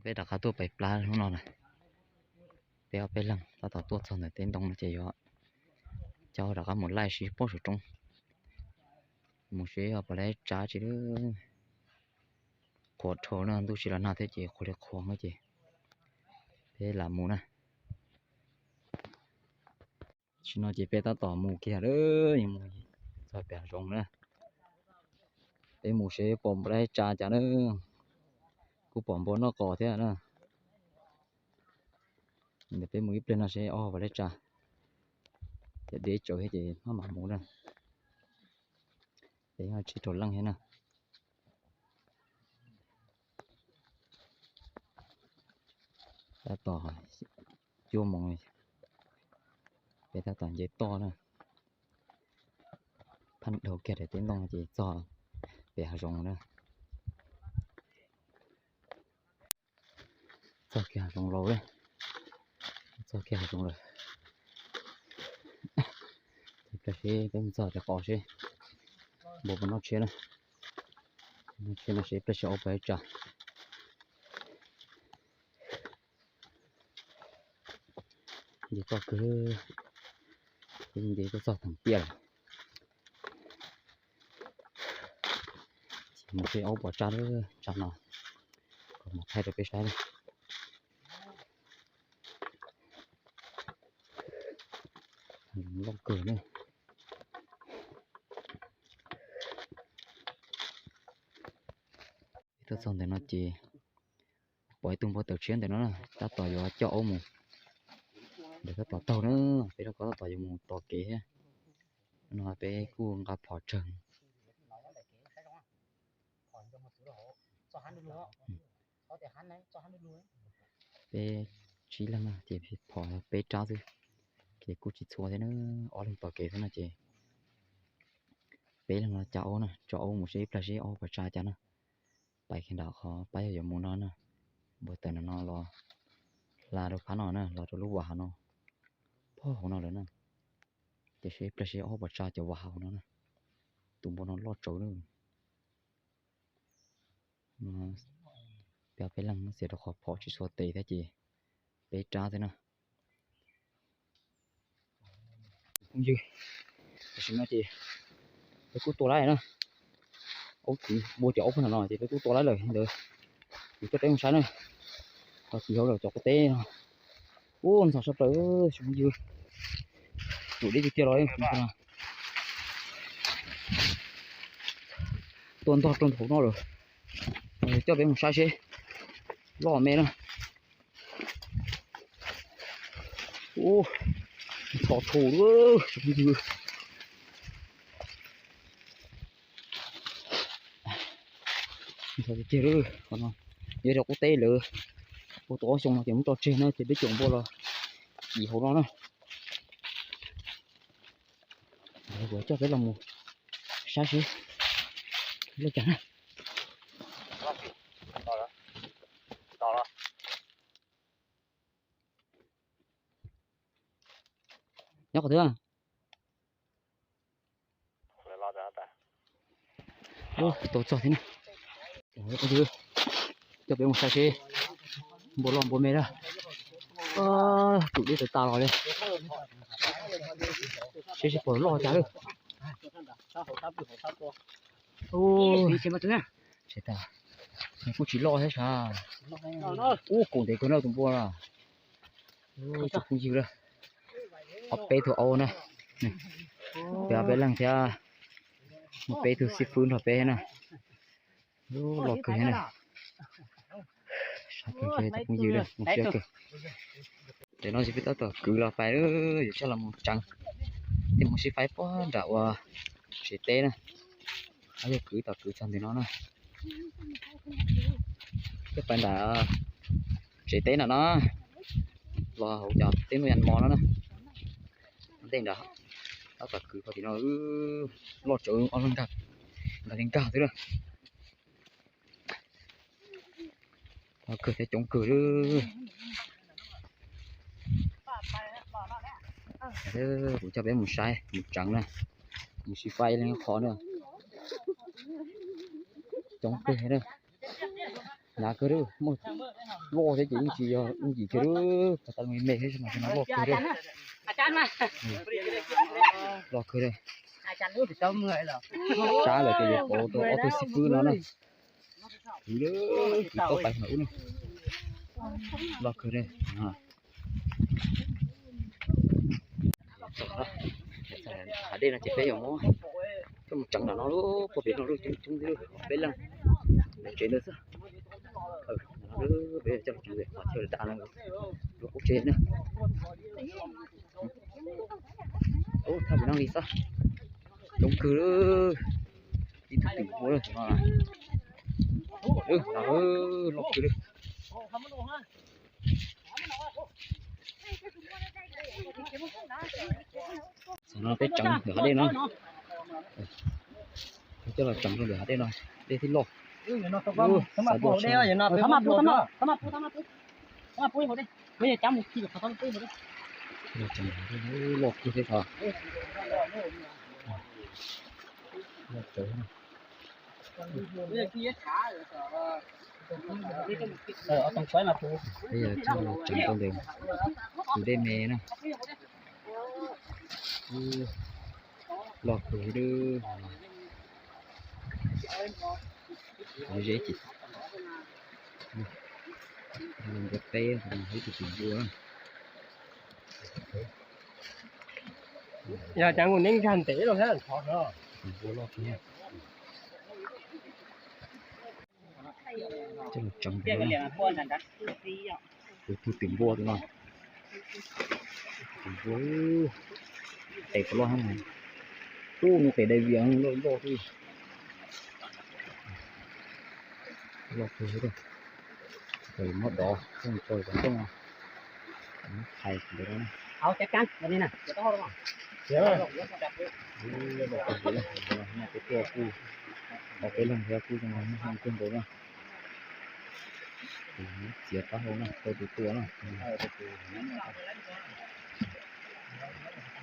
Peb rov qab tuaj pais plab hnub no na. Peb ob peb leeg tab tom tuaj txog ntawm teb ntoo no ces yuav coj rov qab mus laij sib pob saum roob, mus seb puas laib tsa tsi. Qhuav dhau na, ntuj tsis los nag thiab ces qhuav li qhuav no ces peb lam mus na. Tam sim no ces peb tab tom mus kiag lawm, mus txog pem hav zoov na. Peb mus seb puas laib tsa cas na. Kuj pom npua noj qos thiab na. Ntawd peb mus ib pliag no seb ob puas laib tsa. Ces deb tsawv thiab ces maj mam mus na. Peb tsib rau leej thiab na. Tab tom cuaj moos, peb tab tom nce toj na. Phaj dhau kiag daim teb ntoo ces txog pem hav zoov na. Txog kiag hav zoov lawm, txog kiag hav zoov lawm. Ib pliag seb peb mus txog cov qos seb npua puas noj tshiab na. Noj tshiab no seb ib pliag seb ob puas tsa. Nce toj kawg, nce tuaj txog theem tiaj lawm. Mus seb ob puas tsa, tsa no kom mus thaij rau peb saib na. Loj kawg na. Tuaj txog ntawm no ces pom ib tug npua tawm tshiab ntawm no na, tab tom yuav coj aub mus. Ntawd tab tom taug na, peb rov qab tab tom yuav mus tos kev thiab. No peb kuj nqa phom tsawg. Peb tsib leeg na ces phom peb rab xwb, ces kuj tsis txhua thiab na, ob leeg tos kev xwb no ces peb leeg no cav aub na, tso aub mus seb ib pliag seb ob puas tsa cas na. Pais kiag nram qhov pab yog yuav mus no na, npua tawm no los hla rau phab no na, los rau lub vas hauv no, pob hauv no lawm na. Ces seb ib pliag seb ob puas tsa cov vas hauv no na. Tus npua no loj tsawv na. Peb peb leeg no xiam rau qhov phom tsis txhua tes thiab ces peb rab xwb na. Phooj ywg, tam sim no ces peb kuj tua laib na. Aub kwv npua cov aub pheej no ces peb kuj tua laib lawm ntawd. Kuv coj peb mus saib na, tau tiv hauv lawm cov qub teb no. Ub, ntxhov sab plaws tsoom phooj ywg, tus deb tiag tiag los. Tua ntog rau hauv no lawm, coj peb mus saib seb loj me na. Ub, ntxhov tshum lawm tsoom phooj ywg. Ntxhov tiag tiag lawm, qhov no yog rau qub teb lawm. Ua tau ob xyoo no ces muab tso tseg na ces peb caum npua los tiv hauv no na. Kuv coj peb los mus saib seb li cas na. Nyob qhov twg? Tau txog thiab na. Coj peb mus saib seb npua loj npua me na. Tsum deb tas tas los li. Seb seb puas loj cas lawm. Kuj tsis loj thiab sav. Ub, kaum ntev kawg na tus npua. Tsoom phooj ywg, ob peb tug aub na, peb ob peb leeg thiab, muaj peb tug xib fwb nrog peb na. Loj kawg thiab na. Sab kawg, tsoom phooj ywg, zoo siab kawg. Tam no ces peb tab tom kwv los pais, yuav tsaj los mus tseev, thiaj mus sib faib puag nram ua tsev teb na. Yog kwv tom kwv txog ntawm no na, thiaj pais nram tsev teb nram no, los hauv cov teb nuj yas mos no na. Ntej nrad tab tom kwv pom tim no, loj tsawv, ob leeg nkag, nkag li nkag xwb na. Loj kawg thiab coob kawg li. Kuv coj peb mus saib mus tseev na, mus sib faib ib leeg qhov na. Coob kawg thiab na. Hnav kawg li, muaj loj thiab ces yeej tsis yog yooj yim kiag li. Pas tas me me thiab mas no loj kawg li. Loj kawg li. Sab lawm ces yuav pauv rau ob tug xib fwb no na. Tus tau pais ub na. Loj kawg li. Hav dej no ces peb yuav muab coj mus tseev ntawm no lub puag pem no lub coob coob xwb, peb leeg tsev ntawd xwb. Peb coj los tseev qhov chaw da no, lub qub tsev na. Ub, thaj pem no li xwb, coob kawg li. Ib tug twm npua no, loj kawg li. Tam no peb tseev ntawm hav dej no, coj los tseev rau ntawm hav dej no, dej thiaj loj. Xav dua, loj kawg thiab os. Peb yuav coj los tseev rau ntawm tus dej me na. Loj kawg li. Zeb ces peb ib tug twm npua. Yog cas nkuj neeb nkag ntev los thiab thov no. Twm npua loj kawg. Coj los tseev tus no, tus twm npua tus no. Twm npua, tes puas loj heev. Ub, nws tes dai vias loj loj xwb. Loj kawg li. Muab dov coj mus rau cov rooj, muab phais ntawd. Peb tuaj kuj, peb leeg thiab kuj zoo kawg nkaus na. Txiav taub hau na, tau tus tua na.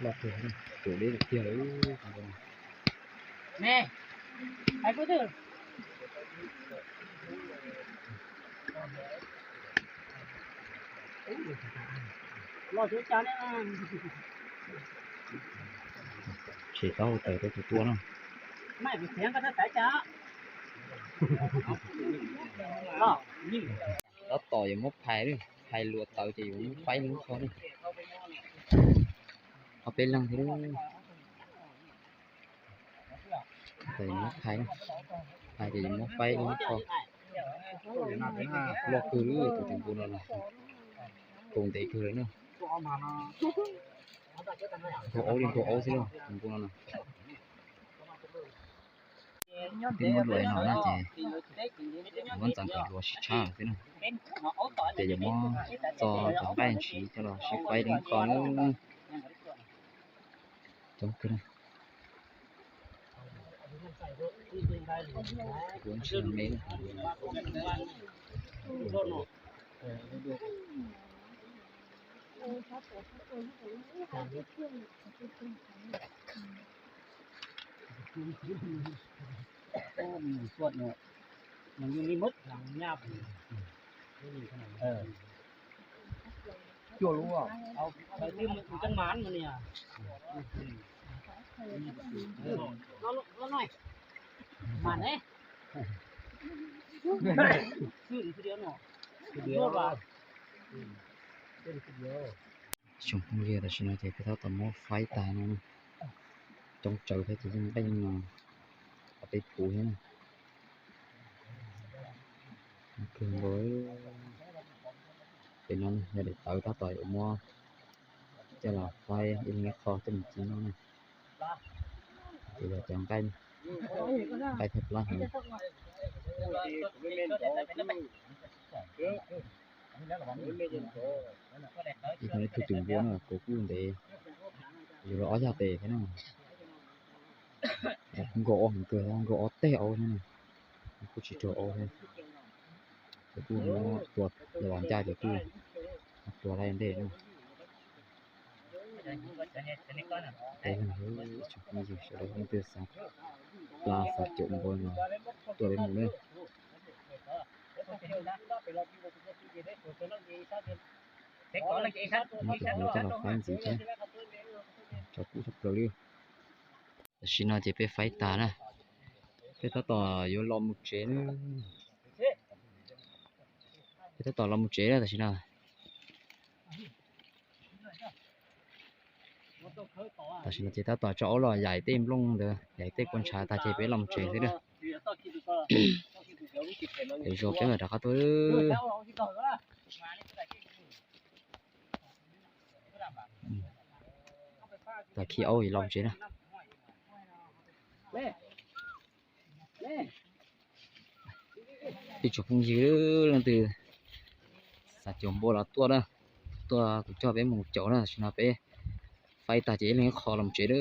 Loj kawg, ruam deb tiag lawm. Tshem taub hau tawm rau tus tua na. Tab tom yuav muab phais, phais luas tawv ces yuav muab faib lub qho na. Qhov peb leeg thiab. Phais, phais ces yuav muab faib lub qho. Loj kawg li tus twm npua no, kaus ntev kawg li na. Nkaug aub li nkaug aub xwb na tus npua no na. Twb muab luas no na ces muab ntxeev kom luas sib tshab xwb na. Ces yuav muab txo cov nqaij ntshiv coj los sib faib lub qho na. Coob kawg na. Cuaj lub, tsoom phooj ywg, tam sim no ces peb tab tom muab faib tag no, coob tsawv thiab ces yeej nqaij no, peb puv thiab na. Kawg nkaus. Pem no yog daim tawv tab tom yuav muab coj los faib ib leeg ib qho coj mus ci noj na. Ces yog cov nqaij, nqaij thaj plab heev. Ib tug twm npua na, kaus kuj ntev, yuav luag ob yag tes thiab na. Nkaug aub heev kawg, nkaug ob teg aub thiab na. Kuj tsis raug aub thiab. Ces kuj muab tua los ncaj ces kuj tua laij ntej na. Peb leeg, tsoom phooj ywg sawv daws leej twg xav plab xav caum npua no tuaj peb mus na. Muab tus hauv coj los faib ntxiv thiab. Tsau kub tshaj plaws li. Tam sim no ces peb faib tag na, peb tab tom yuav los mus tsev na. Peb tab tom los mus tsev na tam sim no. Tam sim no ces tab tom tso aub los yaim tej nplooj ntawd, yaim tej kua ntshav tag ces peb los mus tsev xwb na. Lwm zaus peb mam rov qab tuaj. Tag kis aub los mus tsev na. Ib tsoom phooj ywg, leej twg xav caum npua los tuaj na, tuaj kuv coj peb mus caum na, tam sim no peb faib tag ces ib leeg ib qho los mus tsev na.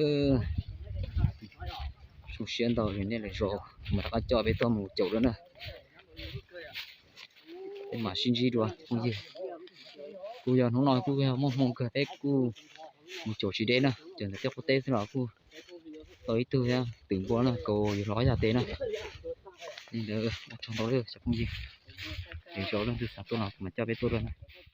Zoo siab ntau li, nej lwm zaus mam rov qab coj peb tuaj mus caum dua na. Peb mam sib ntsib dua phooj ywg. Kuj yog hnub no kuj yog muaj hmoo kawg peb kuj mus caum tsis deb na, caum ntawm tej qub teb xwb los kuj tau ib tug thiab twm npua na, kaus yuav hlob yaj tes na. Li ntawd ua tsaug ntau cov phooj ywg, lwm zaus leej twg xav tuaj los kuv mam coj peb tuaj dua na.